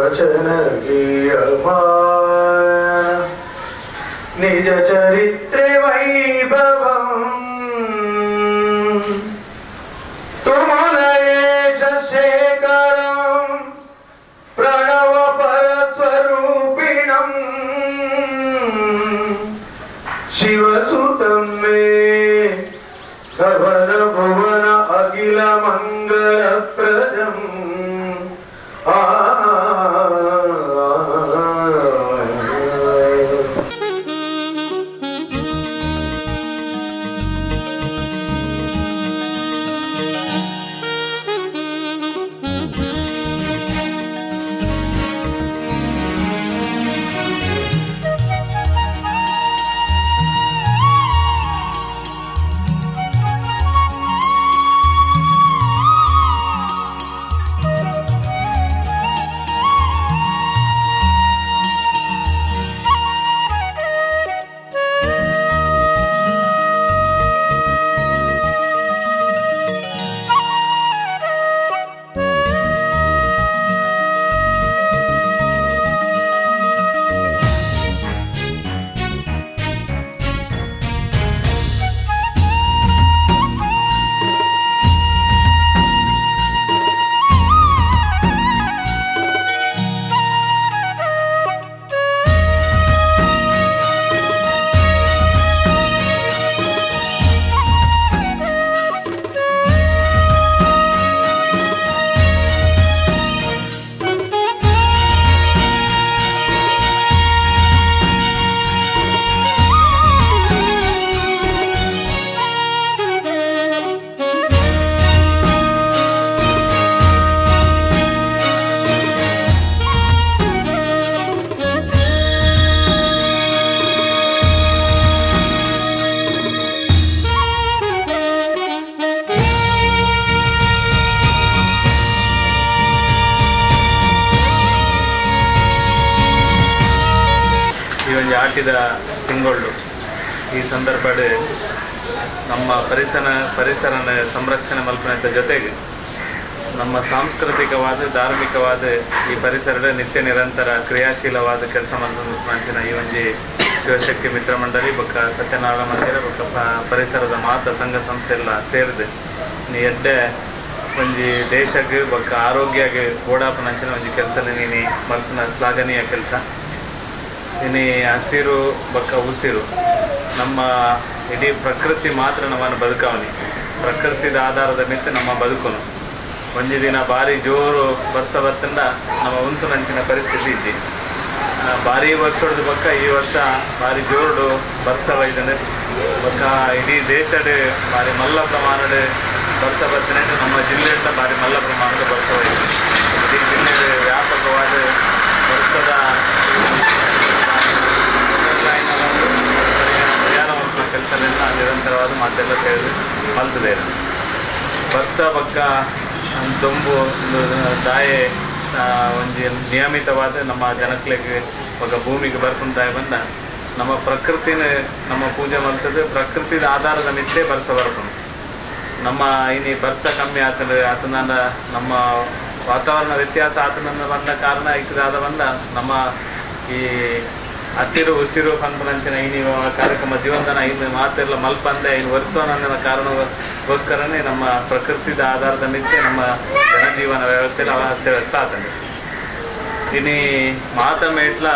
ವಚನ ಗೀಯಮಾನ ನಿಜ ಚರಿತ್ರೆ ವೈಭವಂ ತುಮುಲಯೇಶ ಶೇಖರಂ ಪ್ರಣವ ಪರಸ್ವರೂಪಿಣಂ ಶಿವಸುತಂ ಮೇ ಧವನ ಭುವನ ಅಖಿಲ ಮಂಗಲ ಪ್ರಜಂ. ಆ ಈ ಒಂಜಿ ಆಟಿದ ತಿಂಗಳು ಈ ಸಂದರ್ಭಡ್ ನಮ್ಮ ಪರಿಸರನ ಸಂರಕ್ಷಣೆ ಮಲ್ಪುನಂತ ಜೊತೆಗೆ ನಮ್ಮ ಸಾಂಸ್ಕೃತಿಕವಾದ ಧಾರ್ಮಿಕವಾದ ಈ ಪರಿಸರದ ನಿತ್ಯ ನಿರಂತರ ಕ್ರಿಯಾಶೀಲವಾದ ಕೆಲಸ ಮಲ್ಪಂಚಿನ ಈ ಒಂಜಿ ಶಿವಶಕ್ತಿ ಮಿತ್ರ ಮಂಡಳಿ ಬೊಕ್ಕ ಸತ್ಯನಾರಾಯಣ ಮಂದಿರ ಬೊಕ್ಕ ಪರಿಸರದ ಮಾತ ಸಂಘ ಸಂಸ್ಥೆ ಎಲ್ಲ ಸೇರಿದೆ ನೀ ಎಡ್ಡೆ ಒಂಜಿ ದೇಶಕ್ಕೆ ಬೊಕ್ಕ ಆರೋಗ್ಯಗೆ ಓಡಾಪನಂಚಿನ ಒಂಜಿ ಕೆಲಸ ನೀನಿ ಮಲ್ಪುನ ಶ್ಲಾಘನೀಯ ಕೆಲಸ. ಇನಿ ಹಸಿರು ಬೊಕ್ಕ ಉಸಿರು ನಮ್ಮ ಇಡೀ ಪ್ರಕೃತಿ ಮಾತ್ರ ನಮ್ಮನ್ನು ಬದುಕವನಿ. ಪ್ರಕೃತಿದ ಆಧಾರದ ಮಿತ್ತು ನಮ್ಮ ಬದುಕುನು. ಒಂಜಿ ದಿನ ಭಾರಿ ಜೋರು ಬರ್ಸ ಬತ್ತಂಡ ನಮ್ಮ ಉಂತು ನಂಚಿನ ಪರಿಸ್ಥಿತಿ ಇಜ್ಜಿ. ಭಾರಿ ವರ್ಷದ ಬೊಕ್ಕ ಈ ವರ್ಷ ಭಾರಿ ಜೋರುಡು ಬರ್ಸ ಬೈದನೆ ಬೊಕ್ಕ ಇಡೀ ದೇಶಡ್ ಭಾರಿ ಮಲ್ಲ ಪ್ರಮಾಣದ ಬರ್ಸ ಬತ್ತನೆ. ನಮ್ಮ ಜಿಲ್ಲೆಯಿಂದ ಭಾರಿ ಮಲ್ಲ ಪ್ರಮಾಣದ ಬರ್ಸ ಬೈದನೆ. ಇಡೀ ಜಿಲ್ಲೆಡ್ ವ್ಯಾಪಕವಾದ ವರ್ಷದ ಪರಿಹಾರ ಕೆಲಸದಿಂದ ನಿರಂತರವಾದ ಮಾತೆಲ್ಲ ಸೇರಿ ಮಲ್ತದೆ. ವರ್ಷ ಬೊಕ್ಕ ದೊಂಬು ದಾಯೆ ಒಂಜಿ ನಿಯಮಿತವಾದ ನಮ್ಮ ಜನಕ್ಲೆಗ್ ಬೊಕ್ಕ ಭೂಮಿಗೆ ಬರ್ಪುನ ಬಂದ ನಮ್ಮ ಪ್ರಕೃತಿನ ನಮ್ಮ ಪೂಜೆ ಮಲ್ತದೆ. ಪ್ರಕೃತಿದ ಆಧಾರದ ಮಿತ್ತೆ ಬರ್ಸ ಬರ್ಪುಂಡು. ನಮ್ಮ ಇನಿ ಬರ್ಸ ಕಮ್ಮಿ ಆತಂದ್ರೆ ಆತನ ನಮ್ಮ ವಾತಾವರಣ ವ್ಯತ್ಯಾಸ ಆತನ ಬಂದ ಕಾರಣ ಇಕ್ಕದಾದ ಬಂದ ನಮ್ಮ ಈ ಹಸಿರು ಉಸಿರು ಪನ್ಪುನಂಚಿನ ಇನಿ ಕಾರ್ಯಕ್ರಮ ಜೀವಂತನ ಇನ್ನು ಮಾತೆಲ್ಲ ಮಲ್ಪಂದೆ ಇನ್ನು ವರ್ತವನ ಕಾರಣಗೋಸ್ಕರನೇ ನಮ್ಮ ಪ್ರಕೃತಿದ ಆಧಾರದ ಮಿತ್ತೆ ನಮ್ಮ ಜನಜೀವನ ವ್ಯವಸ್ಥೆ ಅಸ್ತವ್ಯಸ್ತ ಆತಂದೆ. ಇನಿ ಮಾತ ಮೇಟ್ಲ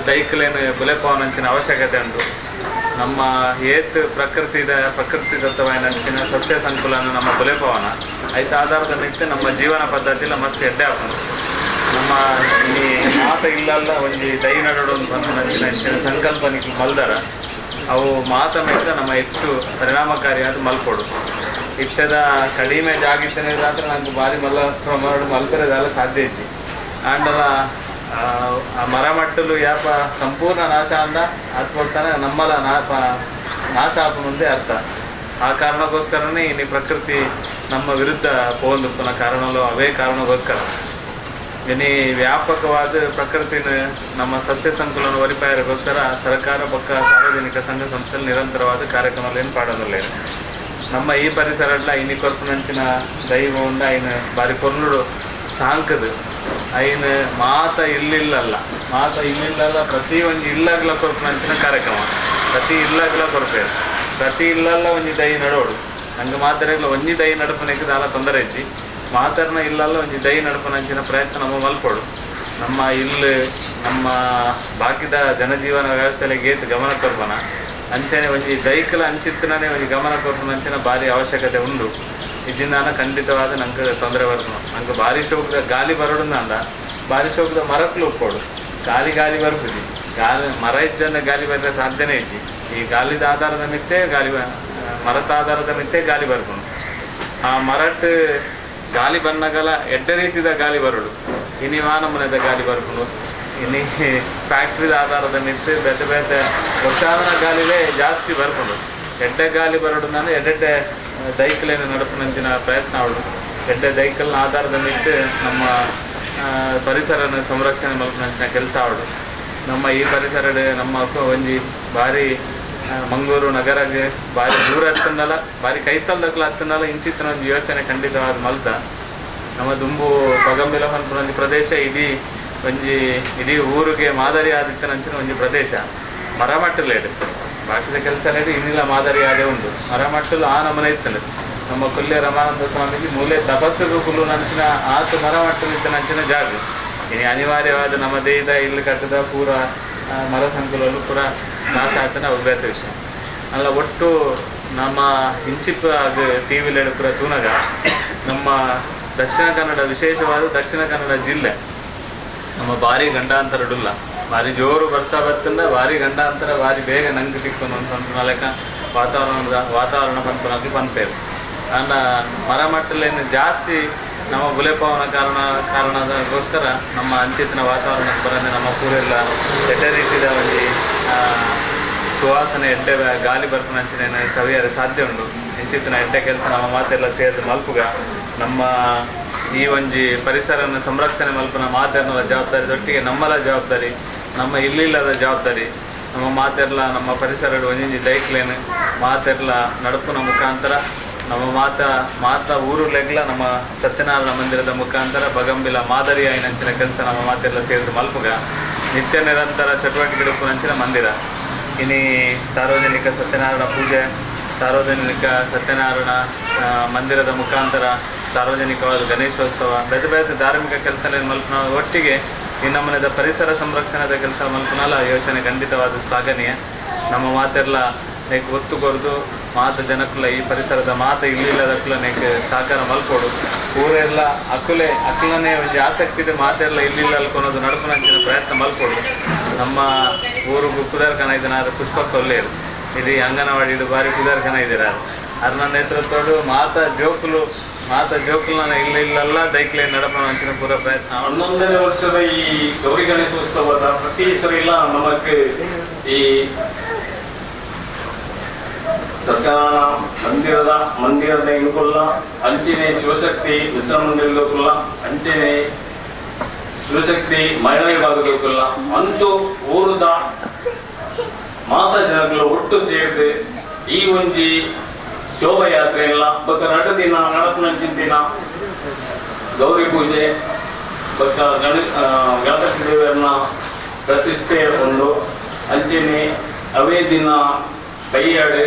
ದೈಕ್ಲೇನು ಬುಲೆಪವನಂಚಿನ ಅವಶ್ಯಕತೆ ಉಂಟು. ನಮ್ಮ ಏತ್ ಪ್ರಕೃತಿದ ಪ್ರಕೃತಿ ದತ್ತವಾಯಿನಂಚಿನ ಸಸ್ಯ ಸಂಕುಲನ ನಮ್ಮ ಬುಲೆಪವನ ಐತ ಆಧಾರದ ಮಿತ್ತೆ ನಮ್ಮ ಜೀವನ ಪದ್ಧತಿಲ ಮಸ್ತ್ ಎಡ್ಡೆ ಆಪುಂಡು. ನಮ್ಮ ಈ ಮಾತ ಇಲ್ಲಲ್ಲ ಒಂಜಿ ದೈ ನಡುಡು ಪನ್ಪುನಂಚಿನ ಇಂಚಿನ ಸಂಕಲ್ಪ ನಿಕ್ಲು ಮಲ್ದರ ಅವು ಮಾತ ಮೇತ ನಮ್ಮ ಹೆಚ್ಚು ಪರಿಣಾಮಕಾರಿಯಾದ ಮಲ್ಪೊಡು. ಇತ್ತದ ಕಡಿಮೆ ಜಾಗಿತ್ತನೇ ರಾತ್ರಿ ನಂಗೆ ಭಾರಿ ಮಲ್ಲ ಪ್ರಮಾಣ ಮಲ್ಪರೆದಲ್ಲ ಸಾಧ್ಯ ಇಜ್ಜಿ. ಆಂಡಲ ಆ ಮರ ಮಟ್ಟಲು ಯಾಪ ಸಂಪೂರ್ಣ ನಾಶ ಅಂದ ಆತ್ಕೊಳ್ತಾನೆ ನಮ್ಮಲ ನಾಶ ಆಪ ಮುಂದೆ ಅರ್ಥ. ಆ ಕಾರಣಕ್ಕೋಸ್ಕರನೇ ಇಲ್ಲಿ ಪ್ರಕೃತಿ ನಮ್ಮ ವಿರುದ್ಧ ಪೋಂದುಪ್ಪನ ಕಾರಣಗಳು ಅವೇ ಕಾರಣಕ್ಕೋಸ್ಕರ. ಇನಿ ವ್ಯಾಪಕವಾದ ಪ್ರಕೃತಿನ ನಮ್ಮ ಸಸ್ಯ ಸಂಕುಲನ ಒರಿಪಾಯರಿಗೋಸ್ಕರ ಸರ್ಕಾರ ಪಕ್ಕ ಸಾರ್ವಜನಿಕ ಸಂಘ ಸಂಸ್ಥೆ ನಿರಂತರವಾದ ಕಾರ್ಯಕ್ರಮಗಳೇನು ಪಾಡೋದಿಲ್ಲ. ನಮ್ಮ ಈ ಪರಿಸರ ಇನಿ ಕೊರ್ಪುನಂಚಿನ ದೈವ ಉಂಡ ಐನ ಬಾರಿ ಪೊರ್ಲುಡು ಸಾಂಕದು. ಐನ್ ಮಾತ ಇಲ್ಲಿಲ್ಲಲ್ಲ ಮಾತ ಇಲ್ಲಿಲ್ಲಲ್ಲ ಪ್ರತಿ ಒಂಜಿ ಇಲ್ಲಗ್ಲ ಕೊರ್ಪುನಂಚಿನ ಕಾರ್ಯಕ್ರಮ ಪ್ರತಿ ಇಲ್ಲಗ್ಲ ಕೊರ್ಪೇರು ಪ್ರತಿ ಇಲ್ಲಲ್ಲ ಒಂಜಿ ದೈ ನಡೋಡು ನಂಗೆ ಮಾತರೆಗ್ಲ ಒಂಜಿ ದೈ ನಡಪನಕ್ಕೆ ದಾಲ ತೊಂದರೆ ಇಜ್ಜಿ ಮಾತರ್ನ ಇಲ್ಲಲ್ಲ ಒಂಜಿ ದೈ ನಡಪನಂಚಿನ ಪ್ರಯತ್ನ ನಮ್ಮ ಮಲ್ಪೋಡು. ನಮ್ಮ ಇಲ್ಲು ನಮ್ಮ ಬಾಕಿದ ಜನಜೀವನ ವ್ಯವಸ್ಥೆಗೆ ಗೇತ್ ಗಮನ ಕೊರ್ಪನ ಅಂಚನೆ ಒಂಜಿ ದೈಕಲ ಅಂಚಿತ್ತನೇ ಒಂಜಿ ಗಮನ ಕೊರ್ಪುನಂಚಿನ ಭಾರಿ ಅವಶ್ಯಕತೆ ಉಂಡು. ಇಜ್ಜಿಂದಾನ ಖಂಡಿತವಾದ ನಂಗೆ ತೊಂದರೆ ಬರ್ಪುನ ನಂಗೆ ಭಾರಿ ಶೋಕದ ಗಾಲಿ ಬರೋಡು ಅಂದ ಭಾರಿ ಶೋಕದ ಮರಕ್ಲು ಉಪ್ಪೋಡು ಗಾಲಿ ಗಾಲಿ ಬರ್ಪುಜಿ ಗಾಲಿ ಮರ ಇಜ್ಜನ್ನ ಗಾಲಿ ಬರಲೆ ಸಾಧ್ಯನೇ ಇಜ್ಜಿ. ಈ ಗಾಲಿದ ಆಧಾರದ ಮಿತ್ತೆ ಗಾಲಿ ಮರತ ಆಧಾರದ ಮಿತ್ತೆ ಗಾಲಿ ಬರ್ಪುನು. ಆ ಮರಟ್ ಗಾಲಿ ಬನ್ನಗಲ ಎಡ್ಡೆ ರೀತಿದ ಗಾಲಿ ಬರೋಡು ಇನಿ ವಾನಮನದ ಗಾಲಿ ಬರ್ಪುನು ಇನಿ ಫ್ಯಾಕ್ಟ್ರಿದ ಆಧಾರದ ಮಿತ್ತೆ ಬೇತೆ ಬೇತೆ ಒಟ್ಟಾದನ ಗಾಲಿಲೇ ಜಾಸ್ತಿ ಬರ್ಪುನು. ಎಡ್ಡೆ ಗಾಲಿ ಬರೋಡು ನಾನು ಎಡ್ಡೆಡ್ಡೆ ದೈಕಲೇನು ನಡಪುನಂಚಿನ ಪ್ರಯತ್ನ ಅವಳು ಎಡ್ಡೆ ದೈಕಲ್ನ ಆಧಾರದ ಮಿತ್ತೆ ನಮ್ಮ ಪರಿಸರನ ಸಂರಕ್ಷಣೆ ಮಲ್ಪುನಂಚಿನ ಕೆಲಸ ಅವಳು. ನಮ್ಮ ಈ ಪರಿಸರ ನಮ್ಮ ಒಂಜಿ ಭಾರಿ ಮಂಗಳೂರು ನಗರಗೆ ಭಾರಿ ದೂರ ಹತ್ತನಲ್ಲ ಭಾರಿ ಕೈತಲ್ದಕ್ಲ ಹತ್ತನಲ್ಲ ಇಂಚಿತ್ತಿನ ಒಂದು ಯೋಚನೆ ಖಂಡಿತವಾದ ಮಲ್ತ. ನಮ್ಮ ದುಂಬು ಪಗಂಬಿಲ ಪನ್ಪುನ ಒಂಜಿ ಪ್ರದೇಶ ಇಡೀ ಒಂಜಿ ಇಡೀ ಊರಿಗೆ ಮಾದರಿ ಆದಿತ್ತನಂಚಿನ ಒಂಜಿ ಪ್ರದೇಶ ಮರಮಟ್ಟಲೇಡು ಬಾಕಿದ ಕೆಲಸ ಇನ್ನಿಲ್ಲ ಮಾದರಿ ಆದೇ ಉಂಟು. ಮರಮಟ್ಟಲು ಆ ನಮನೆ ಇತ್ತಂಡು ನಮ್ಮ ಕೊಲ್ಯ ರಮಾನಂದ ಸ್ವಾಮೀಜಿ ಮೂಲೆ ತಪಸ್ಸುಗೂ ಕುಲ್ಲು ನಂಚಿನ ಆತ ಮರಮಟ್ಟಲು ಇತ್ತನಂಚಿನ ಜಾಗ. ಇನಿ ಅನಿವಾರ್ಯವಾದ ನಮ್ಮ ದೇಹದ ಇಲ್ಲಿ ಕಟ್ಟದ ಪೂರ ಮರ ಸಂಕುಲಲು ಪೂರ ನಾಶ ಆತನ ಅಭ್ಯರ್ಥ ವಿಷಯ ಅಲ್ಲ. ಒಟ್ಟು ನಮ್ಮ ಇಂಚಿಪ್ಪ ಅದು ಟಿ ವಿಲಿ ಪೂರ ತೂನಗ ನಮ್ಮ ದಕ್ಷಿಣ ಕನ್ನಡ ವಿಶೇಷವಾದ ದಕ್ಷಿಣ ಕನ್ನಡ ಜಿಲ್ಲೆ ನಮ್ಮ ಭಾರಿ ಗಂಡಾಂತರಡುಲ್ಲ ಭಾರಿ ಜೋರು ವರ್ಷ ಬತ್ತಂದ ಭಾರಿ ಗಂಡಾಂತರ ಭಾರಿ ಬೇಗ ನಂಗೆ ಸಿಕ್ಕೊಂಡು ಅಂತ ಲೆಕ್ಕ ವಾತಾವರಣ ಪನ್ಪುನಕ್ಕೆ ಪನ್ಪೇರು. ಅಂಡ ಮರಮಟ್ಟಲೇನು ಜಾಸ್ತಿ ನಮ್ಮ ಬುಲೆಪಾವನ ಕಾರಣದಗೋಸ್ಕರ ನಮ್ಮ ಅಂಚಿತ್ತಿನ ವಾತಾವರಣಕ್ಕೆ ಬರಂದೆ ನಮ್ಮ ಪೂರೆಲ್ಲ ಎಡ್ಡೆ ರೀತಿದ ಒಂಜಿ ಸುವಾಸನೆ ಎಡ್ಡೆ ಗಾಲಿ ಬರ್ಪುನಂಚಿನ ಸವಿಯರೆ ಸಾಧ್ಯ ಉಂಟು. ಇಂಚಿತ್ತಿನ ಎಡ್ಡೆ ಕೆಲಸ ನಮ್ಮ ಮಾತೆಲ್ಲ ಸೇರಿದ ಮಲ್ಪುಗ ನಮ್ಮ ಈ ಒಂಜಿ ಪರಿಸರನ ಸಂರಕ್ಷಣೆ ಮಲ್ಪುನ ಮಾತೆರ್ನಲ ಜವಾಬ್ದಾರಿ ದೊಟ್ಟಿಗೆ ನಮ್ಮಲ ಜವಾಬ್ದಾರಿ ನಮ್ಮ ಇಲ್ಲಿಲ್ಲದ ಜವಾಬ್ದಾರಿ ನಮ್ಮ ಮಾತೆರ್ಲ ನಮ್ಮ ಪರಿಸರ ಒಂಜೊಂಜಿ ದೈಕ್ಲೇನು ಮಾತೆರ್ಲ ನಡಪುನ ಮುಖಾಂತರ ನಮ್ಮ ಮಾತ ಊರುಲೆಗ್ಲ ನಮ್ಮ ಸತ್ಯನಾರಾಯಣ ಮಂದಿರದ ಮುಖಾಂತರ ಬಗಂಬಿಲ ಮಾದರಿ ಆಯಿನಂಚಿನ ಕೆಲಸ ನಮ್ಮ ಮಾತೆಲ್ಲ ಸೇರಿದ ಮಲ್ಪುಗ ನಿತ್ಯ ನಿರಂತರ ಚಟುವಟಿಕೆ ಉಪ್ಪುನಂಚಿನ ಮಂದಿರ. ಇನಿ ಸಾರ್ವಜನಿಕ ಸತ್ಯನಾರಾಯಣ ಪೂಜೆ ಸಾರ್ವಜನಿಕ ಸತ್ಯನಾರಾಯಣ ಮಂದಿರದ ಮುಖಾಂತರ ಸಾರ್ವಜನಿಕವಾದ ಗಣೇಶೋತ್ಸವ ಬೇತೆ ಬೇತೆ ಧಾರ್ಮಿಕ ಕೆಲಸ ಮಲ್ಪುನ ಒಟ್ಟಿಗೆ ಈ ನಮ್ಮನೆದ ಪರಿಸರ ಸಂರಕ್ಷಣದ ಕೆಲಸ ಮಲ್ಪುನಲ ಯೋಚನೆ ಖಂಡಿತವಾದ ಶ್ಲಾಘನೀಯ. ನಮ್ಮ ಮಾತೆಲ್ಲ ನೆಕ್ ಒತ್ತು ಕೊರ್ದು ಮಾತ ಜನಕ್ಕುಲ ಈ ಪರಿಸರದ ಮಾತ ಇಲ್ಲಿಲ್ಲದಕ್ಕುಲ ನೆಕ್ ಸಹಕಾರ ಮಲ್ಪೋಡು ಊರೆಲ್ಲ ಅಕುಲೆ ಅಕುಲನೇ ಒಂಜಿ ಆಸಕ್ತಿ ಇದೆ ಮಾತೆಲ್ಲ ಇಲ್ಲಿಲ್ಲ ಅಲ್ಕೊನೋದು ನಡಪುನಂಚಿನ ಪ್ರಯತ್ನ ಮಲ್ಪೋಡು. ನಮ್ಮ ಊರುಗು ಕುದರ್ಕನ ಇದನ್ನ ಪುಷ್ಪ ಕೊಲ್ಲೇರು ಇಡೀ ಅಂಗನವಾಡಿ ಇದು ಭಾರಿ ಕುದರ್ಕನ ಇದ್ದೀರ ಅರ್ನ ನೇತೃತ್ವಡು ಮಾತ ಜೋಕುಲು ಮಾತ ಜೋಕುಲನ ಇಲ್ಲ ಇಲ್ಲಲ್ಲ ದೈಕ್ಲೆ ನಡಪುನಂಚಿನ ಪೂರ ಪ್ರಯತ್ನ. 11ನೇ ವರ್ಷದ ಈ ಗೌರಿ ಗಣೇಶೋತ್ಸವದ ಪ್ರತಿ ಸರಿಲ್ಲ ನಮಕ್ ಈ ಸತ್ಯನಾರಾಯಣ ಮಂದಿರದ ಇಂಕುಲ್ಲ ಅಂಚನೆ ಶಿವಶಕ್ತಿ ಮಿತ್ರ ಮಂದಿರದಕ್ಕುಲ್ಲ ಅಂಚನೆ ಶಿವಶಕ್ತಿ ಮಹಿಳಾ ವಿಭಾಗದಕ್ಕುಲ್ಲ ಅಂತೂ ಊರದ ಮಾತಾ ಜನಗಳು ಒಟ್ಟು ಸೇರಿದೆ ಈ ಒಂಜಿ ಶೋಭಾಯಾತ್ರೆ ಎಲ್ಲ ಬೊಕ್ಕ ನಡು ದಿನ ನಡಪುನಂಚಿನ ದಿನ ಗೌರಿ ಪೂಜೆ ಬೊಕ್ಕ ಗಣಪತಿ ದೇವರನ್ನ ಪ್ರತಿಷ್ಠೆ ಒಂದು ಅಂಚನೆ ಅವೇ ದಿನ ಕೈಯಾಡು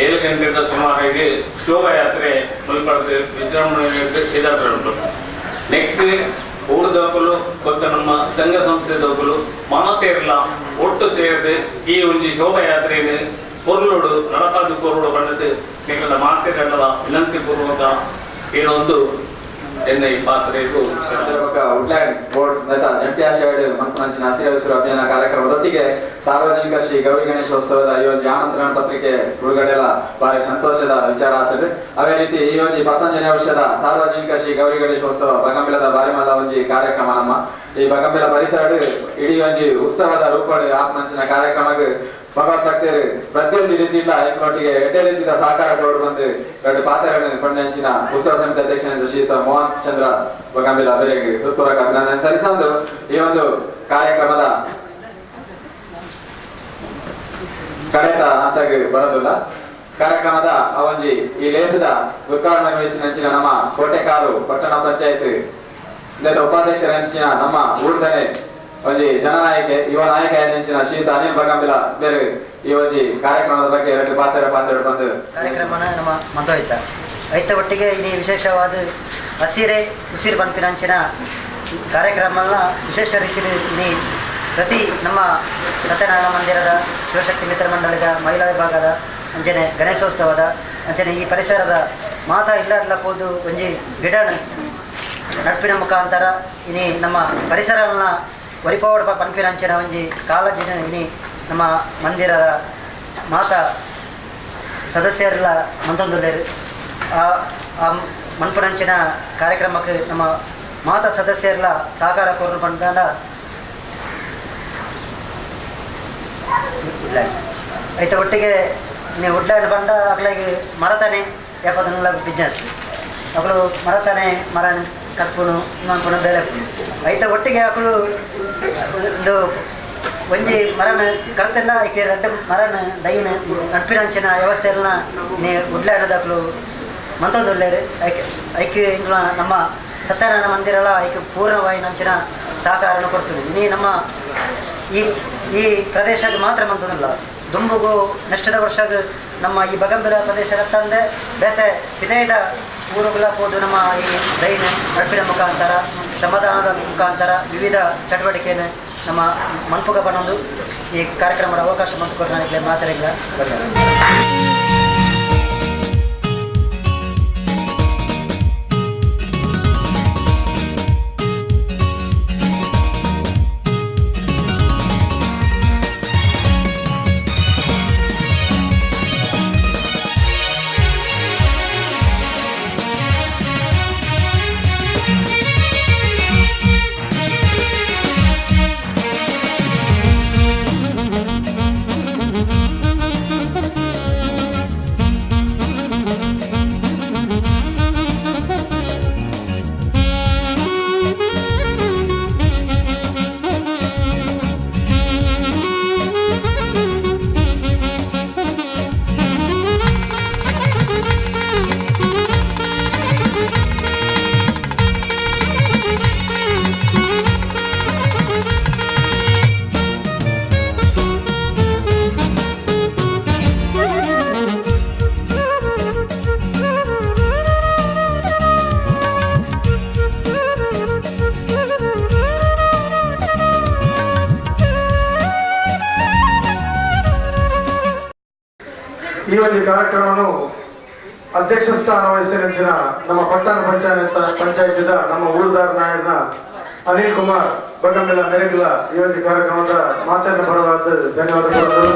7 ಗಂಟೆದ ಸುಮಾರಿಗೆ ಶೋಭಾಯಾತ್ರೆ ಮುಲ್ಪಡ್ದು ವಿಜೃಂಭಣೆ ಉಂಟು. ನೆಕ್ಸ್ಟ್ ಊರ್ದಕ್ಕಲು ಬೊಕ್ಕ ನಮ್ಮ ಸಂಘ ಸಂಸ್ಥೆದಕ್ಕಲು ಮಾತೆರ್ಲ ಒಟ್ಟು ಸೇರಿದು ಈ ಒಂಜಿ ಶೋಭಾಯಾತ್ರೆಯನ್ನು ಪೊರ್ಲುಡು ನಡಪಾದು ಕೊರುಡು ಬಂದದ್ದು ನಿಗಳ ಮಾತೆಗಂಡಲ ವಿನಂತಿ ಪೂರ್ವಕ ಏನೊಂದು ಎನ್ನ ಈ ಪಾತ್ರೆಗೂ ವುಡ್ಲ್ಯಾಂಡ್ ಬೋರ್ಡ್ಸ್ ನೇತ ಜಂಟಿ ಆಶಯಡ್ ಮಂತ್ಮಂಚಿನ ಹಸಿರು ಅಭಿಯಾನ ಕಾರ್ಯಕ್ರಮದೊಟ್ಟಿಗೆ ಸಾರ್ವಜನಿಕ ಶ್ರೀ ಗೌರಿ ಗಣೇಶೋತ್ಸವದ ಈ ಒಂದು ಆಮಂತ್ರಣ ಪತ್ರಿಕೆ ಬಿಡುಗಡೆಲ್ಲ ಭಾರಿ ಸಂತೋಷದ ವಿಚಾರ ಆಗ್ತದೆ. ಅದೇ ರೀತಿ ಈ ಒಂದು 19ನೇ ವರ್ಷದ ಸಾರ್ವಜನಿಕ ಶ್ರೀ ಗೌರಿ ಗಣೇಶೋತ್ಸವ ಬಗಂಬಿಲದ ಬಾರಿಮಲ್ಲ ಒಂಜಿ ಕಾರ್ಯಕ್ರಮ ನಮ್ಮ ಈ ಬಗಂಬಿಲ ಪರಿಸರ ಇಡೀ ಒಂಜಿ ಉತ್ಸವದ ರೂಪ ಆತ್ಮಂಚಿನ ಕಾರ್ಯಕ್ರಮಕ್ಕೆ ಭಗವತ್ ಭಕ್ತರು ಪ್ರತಿಯೊಂದು ರೀತಿಯಿಂದ ಎಂಬೊಟ್ಟಿಗೆ ಎಡ್ಡೆ ರೀತಿಯ ಸಹಕಾರ ಕೊಡು ಬಂದು ಎರಡು ಪಾತ್ರಗಳನ್ನು ಪಂಡಿನ ಉತ್ಸವ ಸಮಿತಿ ಅಧ್ಯಕ್ಷ ಶ್ರೀಯುತ ಮೋಹನ್ ಚಂದ್ರ ಬಗಂಬಿಲ ಅವರಿಗೆ ಹೃತ್ಪೂರ್ವಕ ಅಭಿನಂದನೆ ಸಲ್ಲಿಸೋದು. ಈ ಒಂದು ಕಾರ್ಯಕ್ರಮದ ಕಡೆತ ಹಂತಕ್ಕೆ ಬರೋದಿಲ್ಲ. ಕಾರ್ಯಕ್ರಮದ ಆ ಒಂಜಿ ಈ ಲೇಸದ ಉದ್ಘಾಟನೆ ವಹಿಸಿನ ನಮ್ಮ ಕೋಟೆಕಾರು ಪಟ್ಟಣ ಪಂಚಾಯತ್ ಇಂದೆತ ಉಪಾಧ್ಯಕ್ಷರಂಚಿನ ನಮ್ಮ ಊರ್ದನೆ ಒಂಜಿ ಜನನಾಯಕೆ ಯುವ ನಾಯಕ ಎಂಚಿನ ಶ್ರೀಯುತ ಅನಿಲ್ ಬಗಂಬಿಲ ಬೇರೆ ಈ ಒಂಜಿ ಕಾರ್ಯಕ್ರಮದ ಬಗ್ಗೆ ಎರಡು ಪಾತ್ರ ಪಾತ್ರ ಬಂದು ಕಾರ್ಯಕ್ರಮನ ನಮ್ಮ ಮಂದೋಯ್ತ ಐತ ಒಟ್ಟಿಗೆ ಇನಿ ವಿಶೇಷವಾದ ಹಸಿರೆ ಉಸಿರು ಪನ್ಪಿನಂಚಿನ ಕಾರ್ಯಕ್ರಮನ ವಿಶೇಷ ರೀತಿಯಲ್ಲಿ ಇನಿ ಪ್ರತಿ ನಮ್ಮ ಸತ್ಯನಾರಾಯಣ ಮಂದಿರದ ಶಿವಶಕ್ತಿ ಮಿತ್ರ ಮಂಡಳಿದ ಮಹಿಳಾ ವಿಭಾಗದ ಅಂಚನೆ ಗಣೇಶೋತ್ಸವದ ಅಂಚನೆ ಈ ಪರಿಸರದ ಮಾತಾ ಇಲ್ಲಡ್ಲ ಪೋದು ಒಂಜಿ ಗಿಡನ ನಡ್ಪಿನ ಮುಖಾಂತರ ಇನಿ ನಮ್ಮ ಪರಿಸರನ ಒರಿಪೋಡ ಪನ್ಪಿನಂಚಿನ ಒಂಜಿ ಕಾಳಜಿನ ಇನಿ ನಮ್ಮ ಮಂದಿರದ ಮಾತಾ ಸದಸ್ಯರೆಲ್ಲ ಮಂತೊಂದುಲ್ಲೆರ್ ಆ ಮನ್ಪುನಂಚಿನ ಕಾರ್ಯಕ್ರಮಕ್ಕೆ ನಮ್ಮ ಮಾತಾ ಸದಸ್ಯರೆಲ್ಲ ಸಹಕಾರ ಕೊರ್ರು ಪಂಡ ವುಡ್ಲ್ಯಾಂಡ್ ಐತ ಒಟ್ಟಿಗೆ ನೀವು ವುಡ್ಲ್ಯಾಂಡ್ ಪಂಡ ಅಕ್ಲೆಗ್ ಮರತಾನೆ ಏಪದನ್ಲ ಬಿಸ್ನೆಸ್ ಅಕುಲು ಮರತಾನೆ ಮರ ಕಟ್ಪುನು ಮನ್ಪುನು ಬೇಲೆ ಐತ ಒಟ್ಟಿಗೆ ಅಕುಲು ಒಂದು ಒಂಜಿ ಮರನ ಕರ್ತನ್ನ ಐಕೆ ರಡ್ಡ್ ಮರನ ದೈನ ನಡ್ಪಿನಂಚಿನ ವ್ಯವಸ್ಥೆಯನ್ನ ವುಡ್ಲ್ಯಾಂಡ್ದಕ್ಲು ಮಂತೊಂದುಲ್ಲೆರ್ ಐಕ್ ಐಕ್ ಇಂಗ್ಲ ನಮ್ಮ ಸತ್ಯನಾರಾಯಣ ಮಂದಿರಲ ಐಕ್ ಪೂರ್ಣವಾಯಿನಂಚಿನ ಸಹಕಾರನ ಕೊಡ್ತೀವಿ. ಇನಿ ನಮ್ಮ ಈ ಈ ಪ್ರದೇಶಕ್ಕೆ ಮಾತ್ರ ಮಂತೊಂದುಲ್ಲ ದುಂಬುಗು ನೆಕ್ಸ್ಟ್ದ ವರ್ಷಗ್ ನಮ್ಮ ಈ ಬಗಂಬಿಲ ಪ್ರದೇಶದ ತಂದೆ ಬೇತೆ ಪಿದೈದ ಊರುಗಳ ಪೋದು ನಮ್ಮ ಈ ದೈನ ನಡ್ಪಿನ ಮುಖಾಂತರ ಶ್ರಮದಾನದ ಮುಖಾಂತರ ವಿವಿಧ ಚಟುವಟಿಕೆಯನ್ನು ನಮ್ಮ ಮನ್ಪುಗ ಬನ್ನೊಂದು ಈ ಕಾರ್ಯಕ್ರಮದ ಅವಕಾಶ ಮಂತ್ಕೊರ್ನಾನಿಗೆ ಮಾತಾಡಿಲ್ಲ ಬಂದರು. ಈ ಒಂದು ಕಾರ್ಯಕ್ರಮವನ್ನು ಅಧ್ಯಕ್ಷ ಸ್ಥಾನ ವಹಿಸಿದ ನಮ್ಮ ಪಟ್ಟಣ ಪಂಚಾಯತಿದ ನಮ್ಮ ಊರ್ದಾರ್ ನಾಯರ್ನ ಅನಿಲ್ ಕುಮಾರ್ ಬಗಂಬಿಲ ಮೆರಗಿಲ ಈ ಒಂದು ಕಾರ್ಯಕ್ರಮದ ಮಾತನ್ನು ಪರವಾದ ಧನ್ಯವಾದಗಳು.